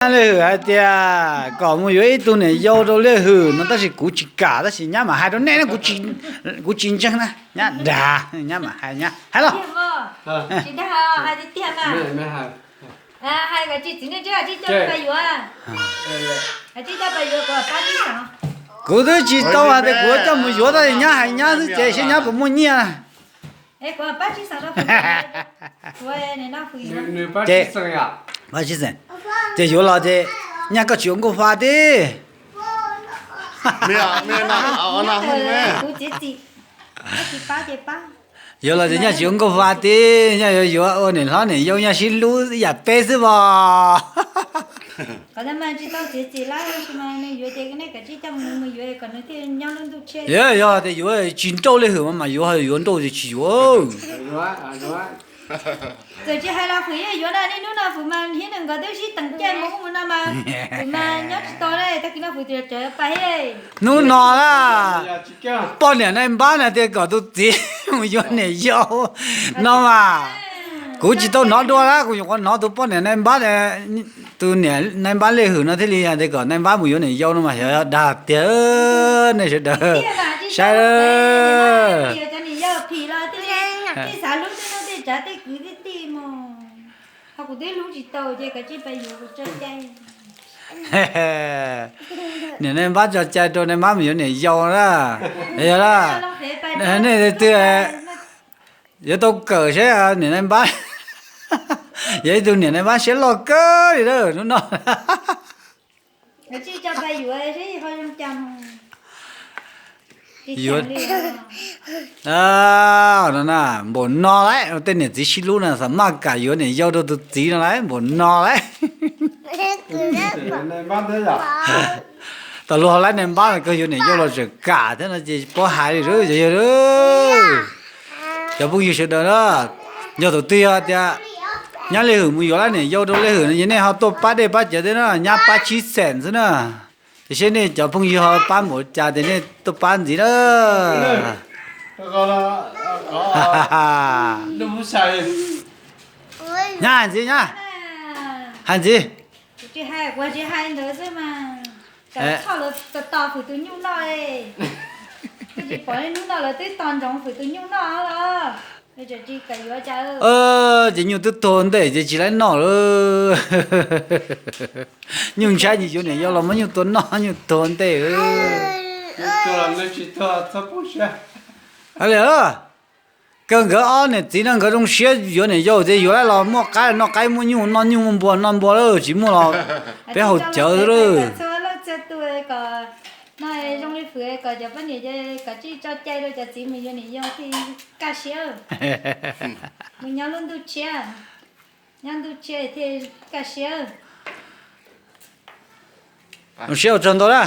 Nyab Liaj Hwm hais tias kom mus yuav ib tug niam yau rau Liaj Hwm no, tab sis kuv tsis kam, tab sis nyab mam hais rau nej na, kuv tsis ntseeg na, nyab dag, nyab mam hais, nyab hais los. Kuv twb tsis tau hais tias kuv coj mus yuav, tab sis nyab hais nyab xwb ces seb nyab puas muaj nyiaj. Ces, pab tsis xeem, ces yuav los ces nyaj koj tsis ua nkauj fa tib. Yuav los ces nyaj tsis ua nkauj fa tib, nyaj yuav yuav ua niam hlob niam yau nyaj sib hlub ib yam peb xwb os. Yog tias yuav tsis nrauj Liaj Hwm mas mas yuav, yuav nrauj ces tsis yuav. Txawm tsis hais los Fwm yeej yuav na, niaj hnub no Fwm mas thiab nws nkawd twb sib teem caij mus ub mus no mas, Fwm mas nyob tsis tau li, tag kis no Fwm tseem pais. Hnub no na, poj niam nai npab na tias kom tus txiv mus yuav niam yau no mas, kuv tsis tau hnov dua na, kuv nyuam qhuav hnov tus poj niam nai npab, tus niam nai npab Liaj Hwm no thiaj li hais tias kom nai npab mus yuav niam yau no mas xyov dag tiag, nej sawv daws saib. Niam nai npab tso cai rau nai npab mus yuav niam yau na. Yog, nej twg yuav tau kawm seb niam nai npab, yog ib tug niam nai npab siab loj kawg li na hnub no. Yuav, no na, npaum no lawm, tej niam txiv sib hlub na xam maj kam yuav niam yau rau tus txiv no lawm, npaum no lawm. Tam luag laib nai npab kawg yuav niam yau los tseem kam thiab no ces paub hais li, yog, yog. Cov phooj ywg sawv daws na, yog thaum twg yog tias nyab Liaj Hwm mus yuav lab niam yau rau Liaj Hwm no ces nej ho tuaj pab dej pab cawv thiab na, nyab pab tsib xees xwb na. Ces seb nej cov phooj ywg ho pab npaum cas ces nej tuaj pab ntxiv na. Nyab hais ntxiv, nyab hais ntxiv. Ces nyuj twb tuag ntej ces tsis laib noj lawm. Nyuj ntshai yuav niam yau los muab nyuj tua noj, nyuj tuag ntej. Li, kawg nkawd ob niam txiv no nkawd zoo siab yuav niam yau ces yuav lawm los muaj qaib noj qaib, muaj nyuj noj nyuj, muaj npua noj npua lawm, tsis muaj los peb haus cawv xwb lawm. Zoo siab ua tsaug ntau na.